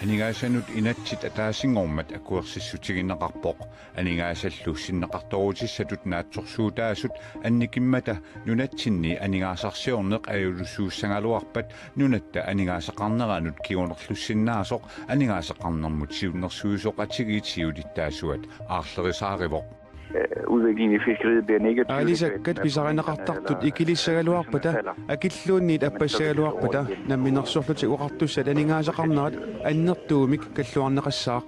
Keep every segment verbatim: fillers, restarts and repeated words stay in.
Aningaasanut inatsit ataasinngormat akuersissutigineqarpoq. Aningaasallu sinneqartoorutissatut naatsorsuutaasut annikimmata nunatsinni aningaasarsiorneq ajuusuussagaluarpat nunatta aningaasaqarneranut kingunerlussinnaasoq aningaasaqarnermut siunnersuisoqatigiit siulittaasuat aarlerisaarivoq. Udviklingen i fiskeriet bliver negativ. Aalisakkat pisarineqartartut ikilissagaluarpata, akilluunniit appassagaluarpata, Namminersorlutik Oqartussat aningaasaqarnerat annertuumik kalluarneqassaaq.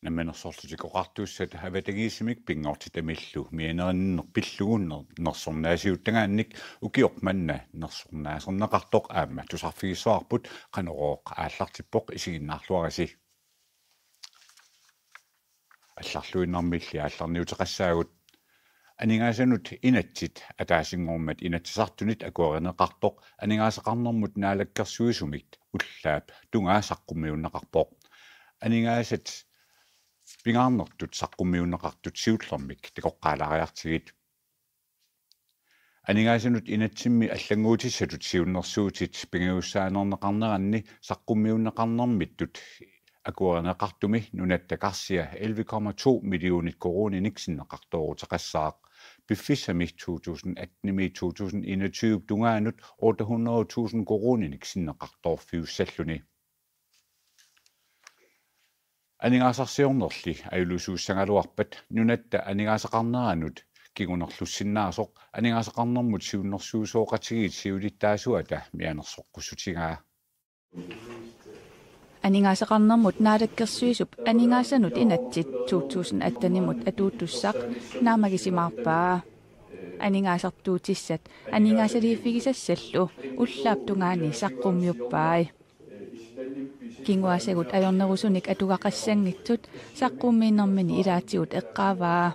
Namminersorlutik Oqartussat avatangiisimik pinngortitamillu mianerinneq pillugu ner-, nersornaasiuttagaannik ukioq manna nersornaaserneqartoq aamma tusarfigissavarput. Qanorooq aallartippoq, isiginnaarluarisi. Allarluinnarmilli aallarniuteqassaagut. Aningaasanut inatsit ataasinngormat Inatsisartunit akuerineqartoq aningaasaqarnermut naalakkersuisumit ullaap tungaa saqqummiunneqarpoq. Aningaasat pingaarnertut saqqummiunneqartut siullermik takoqqaalaariartigit. Aningaasanut inatsimmi allannguutissatut siunnersuutit pingajussaaneerneqarneranni saqqummiunneqarnermittut akuerineqartumi nunatta karsia elleve komma to millionit koruuninik sinneqartooruteqassaaq. Piffissami to tusind atten-imi to tusind enogtyve tungaanut otte hundrede tusind koruuninik sinneqartoorfiussalluni. Aningaasarsiornerli ajuusuussagaluarpat nunatta aningaasaqarneranut kingunerlussinnaasoq aningaasaqarnermut siunnersuisoqatigiit siulittaasuata mianersoqqussutigaa. Aningaasaqarnermut naalakkersuisup aningaasanut inatsit to tusind atten-imut atuuttussaq naammagisimaarpaa. Aningaasartuutissat aningaasaliiffigisassallu ullaap tungaani saqqummiuppai. Kinguaassagut ajornerusunik atugaqassanngitsut saqqummiinermini ilaatigut eqqaavaa.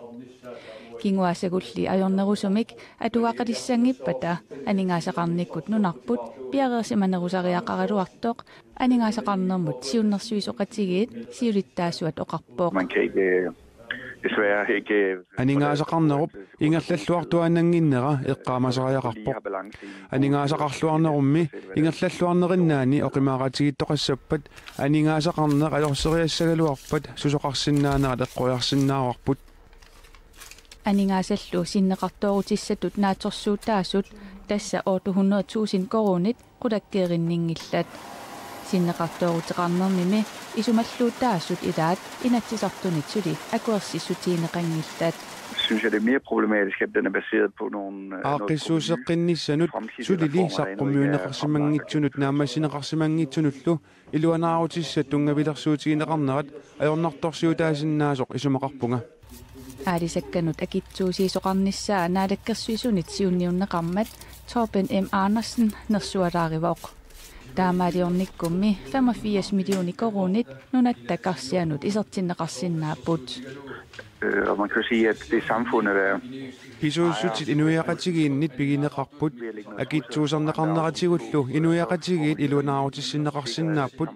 Kinguaassagulli ajornerusumik atugaqalissanngippata aningaasaqarnikkut nunarput piareersimanerusariaqaraluartoq aningaasaqarnermut siunnersuisoqatigiit siulittaasuat oqarpoq. Man kan ikke, øh, desværre ikke, øh, Aningaasaqarnerup ingerlalluartuaannannginnera eqqaamasariaqarpoq. Aningaasaqarluarnerummi ingerlalluarneriinnaani oqimaaqatigiittoqassappat aningaasaqarneq ajorseriassagaluarpat susoqarsinnaanerat eqqoriarsinnaavarput. Aningaasallu sinneqartoorutissatut naatsorsuutaasut tassa otte hundrede tusind koruunit qulakkeerinninngillat. Sinneqartooruteqarnermimi isumalluutaasut ilaat Inatsisartunit suli akuersissutigineqanngillat. Synes jeg, det er mere problematisk, at den er baseret på nogle, øh, noget Aaqqissuusseqqinnissanut sulili saqqummiunneqarsimanngitsunut naammassineqarsimanngitsunullu iluanaarutissat tunngavilersuutigineqarnerat ajornartorsiutaasinnaasoq isumaqarpunga. Aalisakkanut akitsuusiisoqarnissaa naalakkersuisunit siunniunneqarmat Torben M. Andersen nersualaarivoq. Taamaaliornikkummi femogfirs millioner koruunit nunatta karsianut isertinneqarsinnaapput. Øh, og man kan jo sige, at det er samfundet, der Pisuussutit inuiaqatigiinnit pigineqarput, akitsuuserneqarneratigullu inuiaqatigiit iluanaarutissinneqarsinnaapput.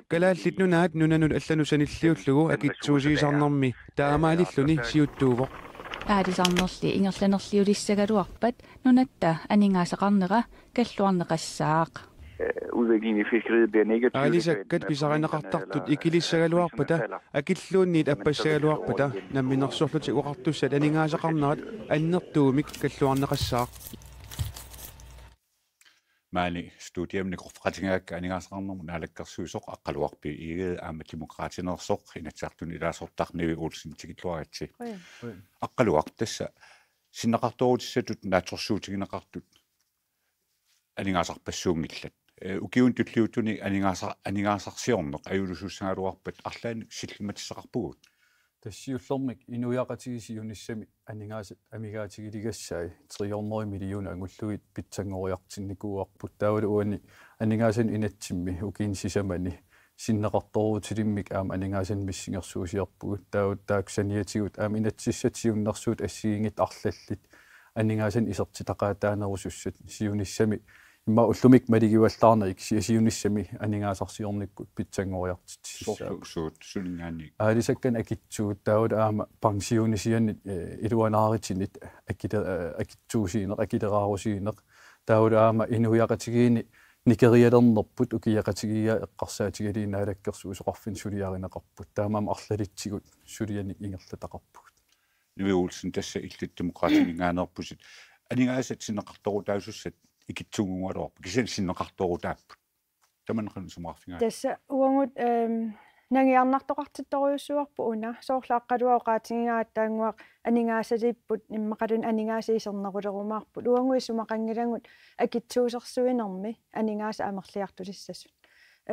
Kalaallit Nunaat nunanut allanut sanilliullugu akitsuusiisarnermi taamaalilluni siuttuuvoq. Aalisarnerli ingerlanerliulissagaluarpat nunatta aningaasaqarnera kalluarneqassaaq. Udviklingen i fiskeriet bliver negativ. Aalisakkat pisarineqartartut ikilissagaluarpata akilluunniit appassagaluarpata Namminersorlutik Oqartussat aningaasaqarnerat annertuumik kalluarneqassaaq. Maani studiami nikorfaqatigaakka aningaasaqarnermut naalakkersuisoq Aqqaluaq B. Egede aamma Demokraatineersoq Inatsisartuni ilaasortaq Nivi Olsen, tikilluaritsi. Aqqaluaq, tassa sinneqartoorutissatut naatsorsuutigineqartut aningaasarpassuunngillat. Ee, ukiuni tulliuttuni aningaasa-, aningaasarsiorneq ajuusuussagaluarpat arlaannik sillimmatissaqarpugut. Tassa siullermik inuiaqatigiit siunissami aningaasat amigaatigiligassai tre hundrede millioner angullugit pitsanngoriartinnikuuarput. Taavalu uani aningaasanut inatsimmi ukiuni sisamani sinneqartoorutilimmik aamma aningaasanik missingersuusiorpugut. Taava taakku saniatigut aamma inatsisissatut siunnersuutit assigiinngitsut arlallit aningaasanik isertitaqaataanerusussat siunissami immaqa ullumikkut maligivallaarnerit kisianni siunissami aningaasarsiornikkut pitsanngoriartitsissaapput. Soorlu suut sulingaanniit? Aalisakkanik akitsuut, taavalu aamma pensionisianit, eh, iluanaarutinik akile-, eh, akitsuusiineq, akileraarusiineq. Taavalu aamma inuiaqatigiinni nikerialernerput ukiaqatigiiaat eqqarsaatigalugit naalakkersuisoqarfinni suliarineqarput. Taamaammat arlalitsigut sulianik ingerlataqarpugut. Nivi Olsen, tassa illit Demokraatiminngaanneerputit. Aningaasat sinneqartoorutaasussat ikittunnguugaluarput, kisianni sinneqartoorutaapput. Tamanna qanoq isumaqarfigaat? Tassa uagut, ehm, nangiarnartoqartittorujussuuarput una, soorlu aqqaluaq oqaatigigaa aatsaannguaq aningaasaliipput immaqaluunniit aningaasat isernerulerumaarput. Uagut isumaqanngilagut akitsuusersuinermi aningaasat amerliartulissasut.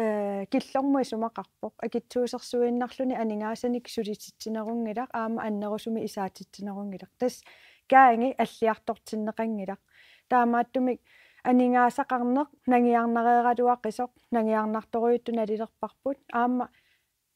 Eh, killormut isumaqarpoq. Akitsuusersuiinnarluni aningaasanik sulititsinerunngilaq, aamma annerusumik isaatitsinerunngilaq. Tassa kaangi alliartortinneqanngilaq. Taamaattumik aningaasaqarneq nangiarnareeraluaqisoq, nangiarnartorujuttut nalilerparput, aamma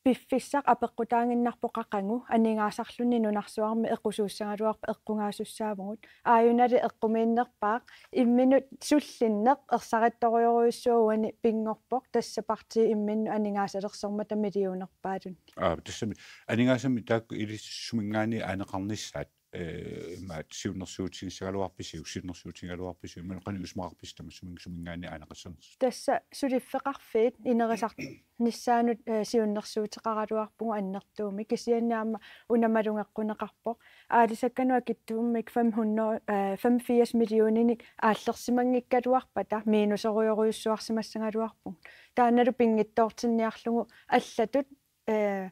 piffissaq apeqqutaaginnarpoq qaqugu aningaasarluni nunarsuarmi eqqusuussagaluarpat eqqugaasussaavugut. Aajunali eqqumiinnerpaaq imminut sullinneq ersarittorujorujussuaq uani pinngorpoq, tassa partiit imminnut aningaasalersormata millionerpaalunnik. Aa, tassami aningaasamik taakku ilissuminngaanniit aaneqarnissaat, eh, imaat siunnersuutigissagaluarpisiuk, siunnersuutigigaluarpisiuk, imaluunniit qanoq isumaqarpisi tamassuminngaanniit aaneqassanersut? Tassa suliffeqarfiit inerisarnissaannut, eh, siunnersuuteqaraluarpugut annertuumik, kisianni aamma una malugeqquneqarpoq. Aalisakkanut akitsuummik fem hundrede, eh, femogfirs millioninik aallersimanngikkaluarpata minuuserujorujussuarsimassagaluarpugut. Taannalu pinngitsoortinniarlugu allatut, eh,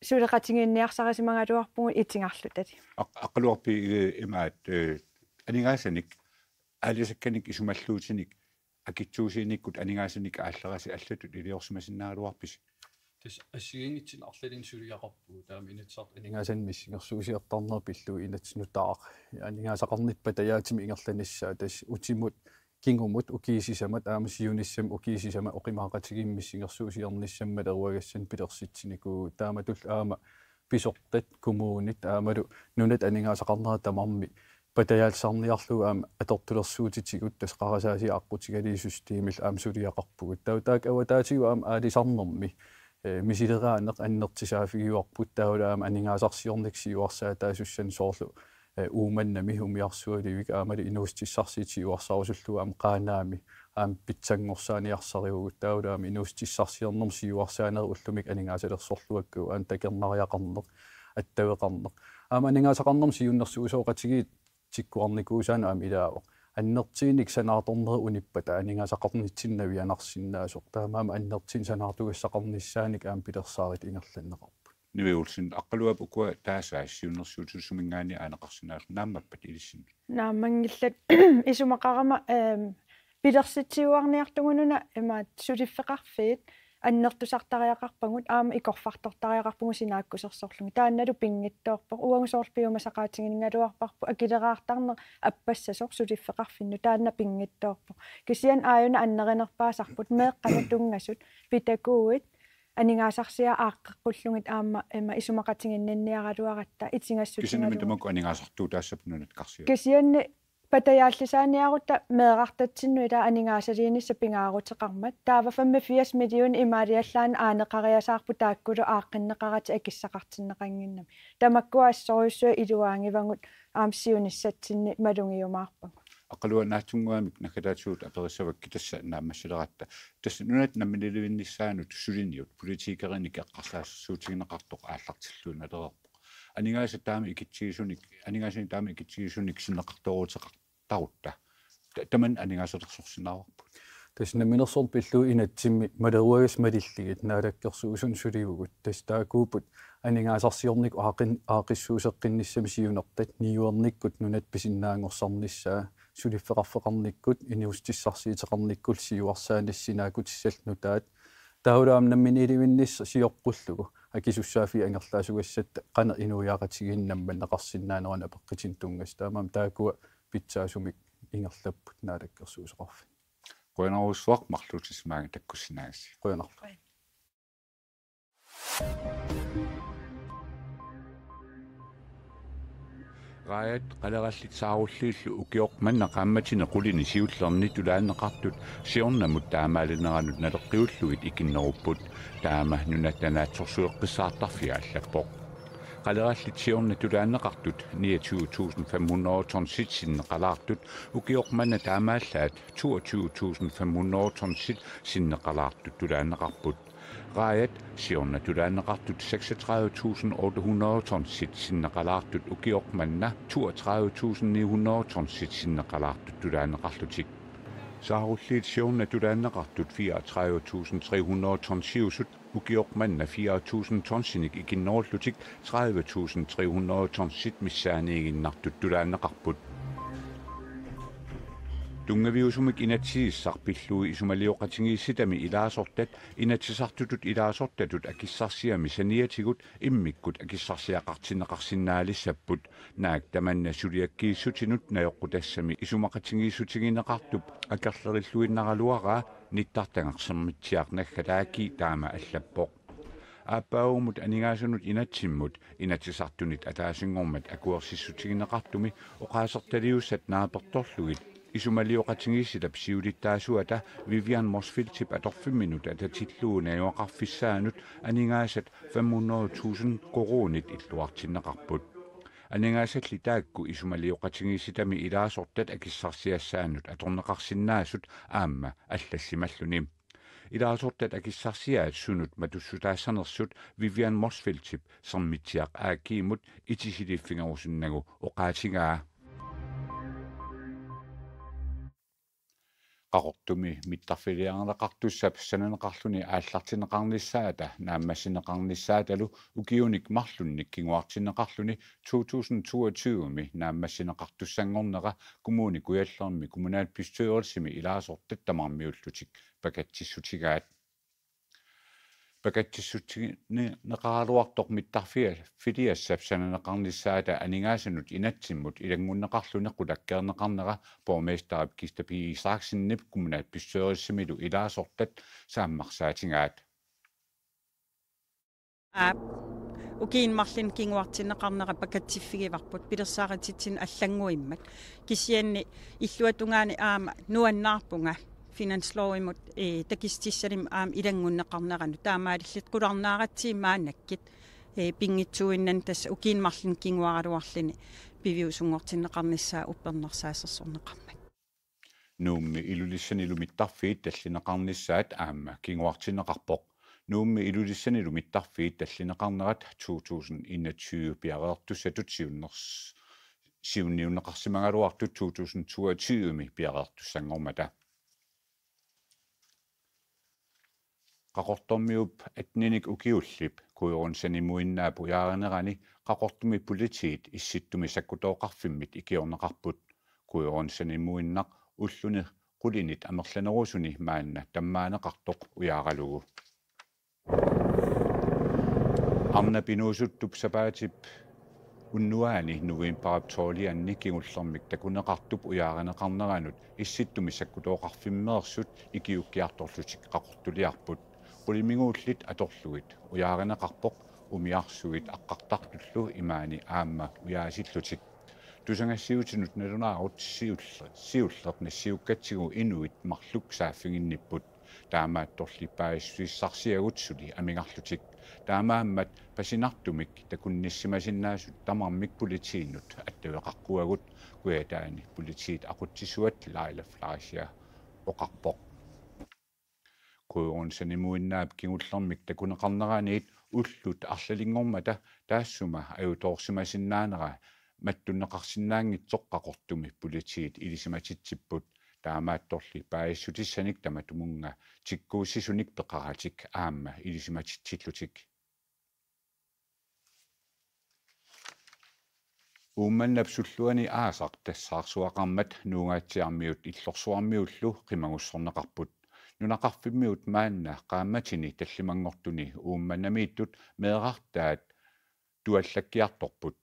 suleqatigiinniarsarisimagaluarpugut itigarlutali. Aq-, aqqaluarpit, eh, imaat, eh, aningaasanik, aalisakkanik isumalluutinik, akitsuusiinikkut aningaasanik aallarasi allatut iliorsimasinnaagaluarpisi? Tassa assigiinngitsunik arlalinnik suliaqarpugut, taama Inatsisartut aningaasanik missingersuusiortarnerat pillugu inatsit nutaaq aningaasaqarnitta patajaatsumik ingerlanissaa, tassa utimut kingumut ukiut sisamat aamma siunissami ukiut sisamat oqimaaqatigiimmik missingersuusiornissamik maleruagassanik pilersitsinikuuvugut. Taamatullu aamma pisortat, kommunit aammalu nunat aningaasaqarnerat tamarmik patajaallisarniarlugu aamma atortulersuutitigut, tassa qarasaasiaq aqqutigalugu systemillu aamma suliaqarpugut. Taava taakku avataatigut aamma aalisarnermi, eh, misileraaneq annertusaaffigivarput, taavalu aamma aningaasarsiornikkut siuarsaataasussanik, soorlu, eh, Uummannami umiarsualivik aammalu inuussutissarsiutit siuarsarusullugu aamma Qaanaami aamma pitsanngorsaaniarsarivugut, taavalu aamma inuussutissarsiornermut siuarsaanerit ullumikkut aningaasalersorluakkagut, aamma takornariaqarneq, attaveqarneq. Aamma aningaasaqarnermut siunnersuisoqatigiit tikkuarnikuusaannut aamma ilaavoq. Annertuunik sanaartornerit unippata aningaasaqarnitsinni navianarsinnaasoq. Taamaammat annertuumik sanaartugassaqarnissaanik aamma pilersaarutit ingerlanneqarput. Nivi Olsen, aqqaluap ukua taasaa siunnersuutissuminngaanniit aaneqarsinnaasut naammappat ilissinnut? Naammanngillat. Isumaqarama, ehm, pilersitsiuarniarlugununa imaat suliffeqarfiit annertusartariaqarpagut aamma ikorfartortariaqarpugut sinaakkusersorlugit. Taannalu pinngitsoorpoq. Uagut soorlu piumasaqaatiginngilaluarparput akileraartarneq appassasoq suliffeqarfinnut, taanna pinngitsoorpoq. Kisianni aajuna annerinerpaasarput meeqqanut tunngasut pædagogit aningaasarsiaat aaqqeqqullugit aamma ima isumaqatiginninniaraluaratta itigassutigalugu. Kisianni tamakku aningaasartuutaassapput Nunatta Karsiup. Kisianni patajaallisaaniarutta meerartatsinnut ilaa aningaasaliinissaq pingaaruteqarmat. Taava femogfirs million imaaliallaannaq aaneqariasaarput taakkulu aaqqinneqaratik akissaqartinneqannginnami. Tamakkua assorujussuaq iluaagivagut aamma siunissatsinni malugiumaarpagut. Aqqaluaq, naatsunnguamik naggataatigut aperissavakka tassa naammassileratta. Tassa nunat namminiilivinnissaannut suliniut politikerinik eqqarsaassuutigineqartoq aallartilluinnalereerpoq. Aningaasat taama ikitsigisunik, aningaasanik taama ikitsigisunik sinneqartooruteqartarutta. Ta-, tamanna aningaasalersorsinnaavarput. Tassa Namminersorneq pillugu inatsimmi maleruagassat malillugit Naalakkersuisunut sulivugut. Tassa taakkuupput aningaasarsiornikkut aaqqin-, aaqqissuusseqqinnissamik siunertat, niuernikkut nunat pisinnaanngorsarnissaa, suliffeqarfeqarnikkut, inuussutissarsiuteqarnikkullu siuarsaanissaat sinaakkutissat nutaat. Taavalu aamma namminiilivinnissaq sioqqullugu akisussaaffiit angerlaasugassatta qanoq inuiaqatigiinneq nammanneqarsinnaaneranik apeqqutinik tunngasut. Taamaammat taakkua pitsaasumik ingerlapput Naalakkersuisoqarfinni. Qujanarujussuaq marluutissamaanngitsoq takkussinnaagassi. Qujanarlu. Raajat qalerallit saarulliillu ukioq manna qaammatini qulini siullerni tulaanneqartut siornamut taamaalineranut naleqqiullugit ikinnerupput. Taama nunatta naatsorsueqqissaartarfia allappoq. Qalerallit siorna tulaanneqartut niogtyve tusind fem hundrede tonsit sinneqalaartut, ukioq manna taamaallaat toogtyve tusind fem hundrede tonsit sinneqalaartut tulaanneqarput. Raajat siorna tulaanneqartut seksogtredive tusind otte hundrede tonsit sinneqalaartut, ukioq manna toogtredive tusind ni hundrede tonsit sinneqalaartut tulaanneqarlutik. Saarulliit siorna tulaanneqartut fireogtredive tusind tre hundrede tonsiusut, ukioq manna fire tusind tonsinik ikinnerullutik tredive tusind tre hundrede tonsit missaaniiginnartut tulaanneqarput. Tunngaviusumik inatsisissaq pillugit isumalioqatigiissitami ilaasortat Inatsisartutut ilaasortatut akissarsiami saniatigut immikkut akissarsiaqartinneqarsinnaalissapput. Naak tamanna suliakkiissutinut najoqqutassami isumaqatigiissutigineqartup akerlerilluinnaraluaraa nittartagaq Sermitsiaq naggat A/G taama allappoq. Aappaagummut aningaasanut inatsimmut Inatsisartunit ataasinngormat akuersissutigineqartumi oqaasertaliussat naapertorlugit isumalioqatigiissitap siulittaasuata Vivian Motzfeldtip atorfimminut atatillugu najugaqarfissaanut aningaasat fem hundrede tusind koruunit illuartinneqarput. Aningaasalli taakku isumalioqatigiissitami ilaasortat akissarsiassaannut atorneqarsinnaasut aamma allassimalluni. Ilaasortat akissarsiaat sunut matussutaassanersut Vivian Motzfeldtip Sermitsiaq A/G-mut itisiliiffigerusunnagu oqaatigaa. Qaqortumi mittarfiliarineqartussap sananeqarluni aallartinneqarnissaata naammassineqarnissaatalu ukiunik marlunnik kinguartinneqarluni to tusind toogtyve-mi naammassineqartussanngornera Kommune Kujallermi kommunalbestyrelsimi ilaasortat tamarmiullutik pakatsissutigaat. Pakatsissutigineqaraluartoq mittarfiliassap sananeqarnissaata aningaasanut inatsimmut ilanngunneqarluni qulakkeerneqarnera borgmesterip Kista P. Isaksenip kommunalbestyrelsimilu ilaasortat saammarsaatigaat. Aap, ukiuni marlunni kinguartinneqarnera pakatsiffigivarput pilersaaruteqartitsineq allannguimmat. Kisianni illuatungaani aamma nuannaarpunga finanslovimut, ee, takussutissalimmik aamma ilanngunneqarneranut, taamaalillutik qularnaaratsigit maannakkut, ee, pinngitsuuinnani tassa ukiuni marlunni kinguaraluarluni piviusunngortinneqarnissaa uppernarsaasersorneqarmat. Nuummi Ilulissanilu mittarfiit tallineqarnissaat aamma kinguartinneqarpoq. Nuummi Ilulissanilu mittarfiit tallineqarnerat to tusind enogtyve piareertussatut siunners-, siunniunneqarsimagaluartut to tusind toogtyve-mi piareertussanngormata. Qaqortormiup atteninik ukiullip Kuirun Sanimuinnaap ujaarinerani Qaqortumi politiit Issittumi sakkutooqarfimmit ikiorneqarput. Kuirun Sanimuinnaq ulluni qulinit amerlanerusuni maanna tammaaneqartoq ujaaralugu. Arnap inuusuttup sapaatip unnuaani novembarip tolvianni kingullermik takuneqartup ujaarineqarneranut Issittumi sakkutooqarfimmeersut ikiuukkiartorlutik qaqortuliarput. Qulimiguullit atorlugit ujaarineqarpoq umiarsuit aqqartartullu imaani aamma ujaasillutik. Tusagassiuutinut nalunaarut siull-, siulleq nassiukkatsigu inuit marluk saaffiginnipput. Taamaattorli paasissutissarsiagut suli amigarlutik. Taamaammat pasinartumik takunnissimasinnaasut tamarmik politiinut attaveqaqquagut, Kujataani politiit aqutsisuat Laila Fleischer oqarpoq. Kuirun Sanimuinnaap kingullermik takuneqarneraniit ullut arlalinngormata taassuma ajutoorsimasinnaanera mattunneqarsinnaanngitsoq Qaqortumi politiit ilisimatitsipput. Taamaattorli paasissutissanik tamatumunnga tikkuussisunik peqaratik aamma ilisimatitsillutik. Uummannap sulluani aasaq tassaarsuaqarmat Nuugaatsiarmiut Illorsuarmiullu qimagussorneqarput. Nunaqarfimmiut maanna qaammatini tallimanngortuni Uummannamiittut meerartaat tuallakkiartorput.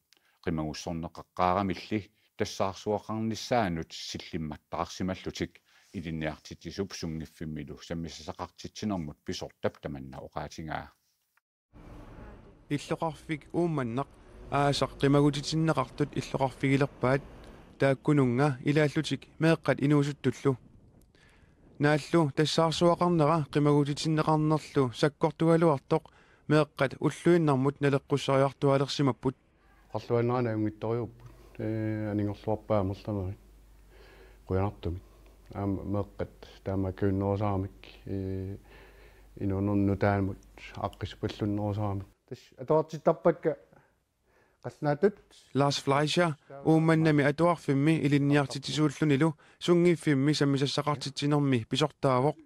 Qimagussorneqaqqaaramilli tassaarsuaqarnissaanut sillimmattaarsimallutik. Ilinniartitsisup sunngiffimmilu sammisassaqartitsinermut pisortap tamanna oqaatigaa. Illoqarfik Uummannaq aasaq qimagutitinneqartut illoqarfigilerpaat, taakkununnga ilaallutik meeqqat inuusuttullu. Naallu tassaarsuaqarnera qimagutitinneqarnerlu sakkortugaluartoq Meeqqat ulluinnarmut naleqqussariartuaalersimapput. Oqarluaannarani ajunngitsorujuupput. Ee, anigorluarpaat amerlanerit. Qujanartumik. Aamma meeqqat taama akajunnerusaramik, ee, inuunermut nutaamut aaqqissuullunnerusaramik. Tassa atuartittarpakka qallunaatut. Lars Fleischer Uummannami atuarfimmi ilinniartitsisuullunilu sunngiffimmi sammisassaqartitsinermi pisortaavoq.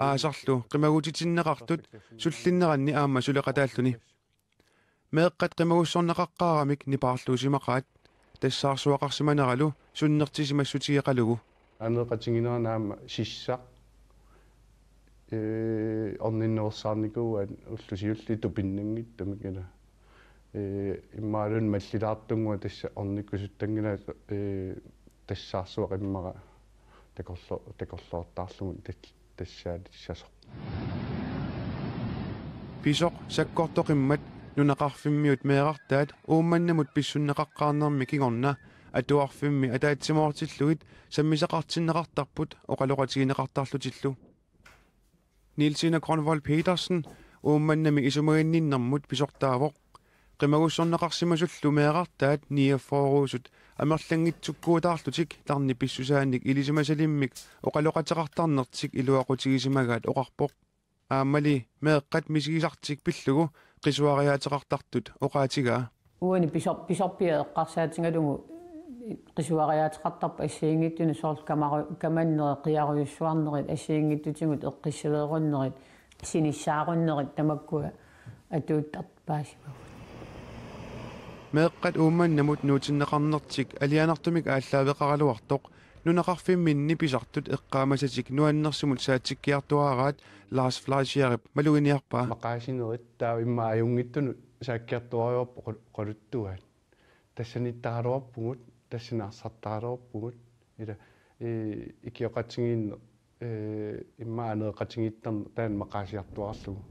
Aasarlu qimagutsitinneqartut sullinneranni aamma suleqataalluni. Meeqqat qimagussorneqaqqaaramik nipaarluusimaqaat, tassaarsuaqarsimaneralu sunnertisimassutigeqalugu. Aneeqatigiinnerani aamma sissaq, ee, orninnerusaarnikuuaat ulloq siulleq tupinnanngitsumik ila. Ee, immaqaluunniit mallilaartunnguaq tassa ornikkusuttanngilaq, ee, tassaarsuaq immaqaluunniit takorlo-, takorloortarlugu tat-, tassaalissasoq. Pisoq sakkortoqimmat nunaqarfimmiut meerartaat Uummannamut pissunneqaqqaarnermi kingorna atuarfimmi ataatsimoortillugit sammisaqartinneqartarput oqaloqatigineqartarlutillu. Nielsine Grønvold Petersen Uummannami isumaginninnermut pisortaavoq. Qimagussorneqarsimasullu meerartaat niogfyrreusut amerlanngitsukkuutaarlutik tarnip pissusaannik ilisimasalimmik oqaloqateqartarnertik iluaqutigisimagaat oqarpoq. Aammali meeqqat misigisartik pillugu qisuariaateqartartut oqaatigaa. Uani pisor-, pisorpiaq eqqarsaatigalugu qisuariaateqartarpoq assigiinngitsunik soorlu kamaru-, kamannerit qiarujussuarnerit assigiinngitsutigut eqqissiveerunnerit sinissaarunnerit tamakkua atuuttartut paasimapput. Meeqqat Uummannamut nuutinneqarnertik alianartumik aallaaveqaraluartoq nunaqarfimminni pisartut eqqaamasatik nuannersumut saatsikkiartuaaraat Lars Fleischerip maluginiarpaa. Maqaasinerit taava immaqa ajunngitsunut saakkiartuaarivarput oqal-, oqaluttuaat. Tassaniittaraluarpugut, tassani arsartaraluarpugut. Ila, ee, ikioqatigiinneq, ee, immaqa aneeqatigiittarneq taanna maqaasiartuaarlugu.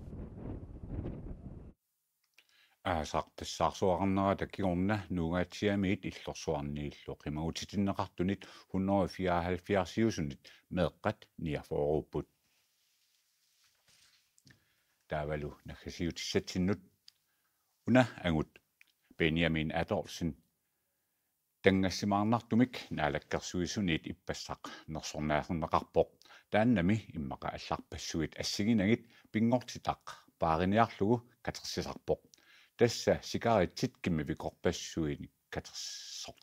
Aasaq tassaarsuaqarnerata kingorna Nuugaatsiamiit Illorsuarniillu qimagutsitinneqartunit hundrede fireoghalvfjerdsiusunit meeqqat niogfyrreupput. Taavalu naggasiutissatsinnut una angut Benjamin Adolfsen tanngassimaarnartumik Naalakkersuisuniit ippassaq nersornaaserneqarpoq. Taannami immaqa allarpassuit assiginagit pinngortitaq paariniarlugu katersisarpoq. Tassa sikaritsit kimmivikorpassuinik katerso-,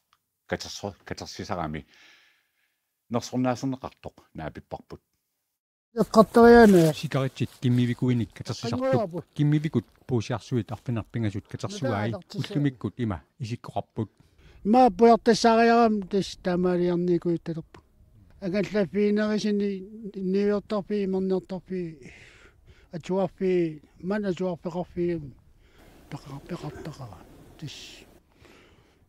katerso-, katersisarami nersornaaserneqartoq naapipparput. Eqqartoriaana. Sikaritsit kimmivikuinik katersisartut. Qanguarput. Kimmivikut puussiarsuit arfineq-pingasut katersugai. Nutaartartisi. Ullumikkut ima isikkoqarput. Ima pujartassaariarami tassa taamaaliornikuuttalerput. Angallaffiginerisini niuertarfii, imerniartarfii, atuarfii, maani atuarfeqarfii peqa-, peqartaqaat. Tassa.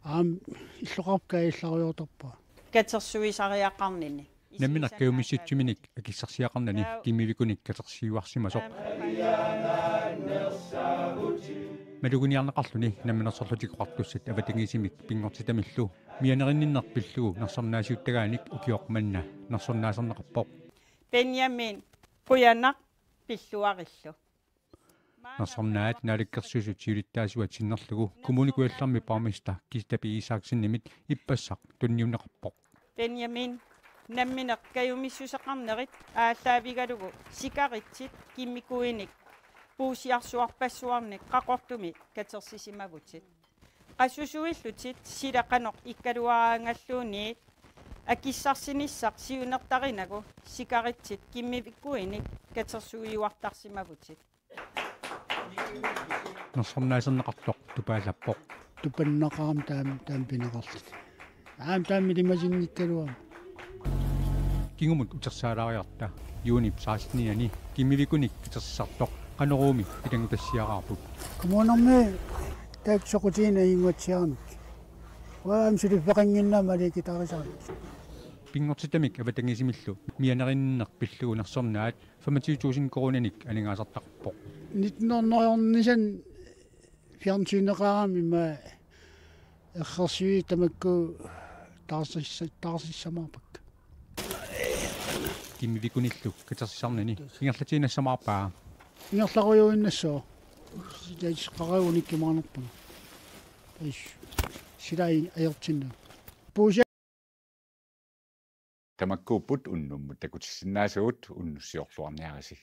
Aamma illoqarfik kaajallarujoortarpara. Katersuisariaqarnini. Nammineq kajumissutsiminik akissarsiaqarnani kimmivikunik katersiuarsimasoq. Maluginiarneqarluni Namminersorlutik Oqartussat avatangiisimik pinngortitamillu mianerinninneq pillugu nersornaasiuttagaanik ukioq manna nersornaaserneqarpoq. Benjamin, qujanaq pilluarillu. Nersornaat Naalakkersuisut siulittaasuat sinnerlugu Kommune Kujallermi borgmester Kista B. Isaksenimit ippassaq tunniunneqarpoq. Benjamin, nammineq kajumissuseqarnerit aallaavigalugu sikaritsit kimmikuinik puussiarsuarpassuarnik Qaqortumi katersisimavutit. Qasusuillutit sila qanoq ikkaluaraangalluunniit akissarsinissaq siunertarinagu sikaritsit kimmivikuinik katersuiuartarsimavutit. Nersornaaserneqartoq tupaallappoq. Tupannaqaarami taama, taama pineqartut. Aamma taama ilimasinnikkaluarami. Kingumut utersaalaariarta juunip sekstenianni kimmivikunik katersisartoq Qanoruumi ilanngutassiaraarput. Kommunermi taakku soqutigineq ajunngaatsiaramik. Uanga aamma suliffeqannginnama aliikkutarisarami. Pinngortitamik avatangiisimillu mianerinninneq pillugu nersornaat femogtyve tusind koruuninik aningaasartaqarpoq. Nitten hundrede fjernsyneqarami ima errersuit tamakku taarsissa-, taarsissamaarpakka. Kimmivikunillu katersisarnani ingerlatiinnassamaarpaa. Ingerlarujuinnassooq. Taisqaraagunik kimaannerpana. Tais. Silai ajortinna. Puusa. Tamakkuupput unnummut takutissinnaasagut, unnussiorluarniarisi.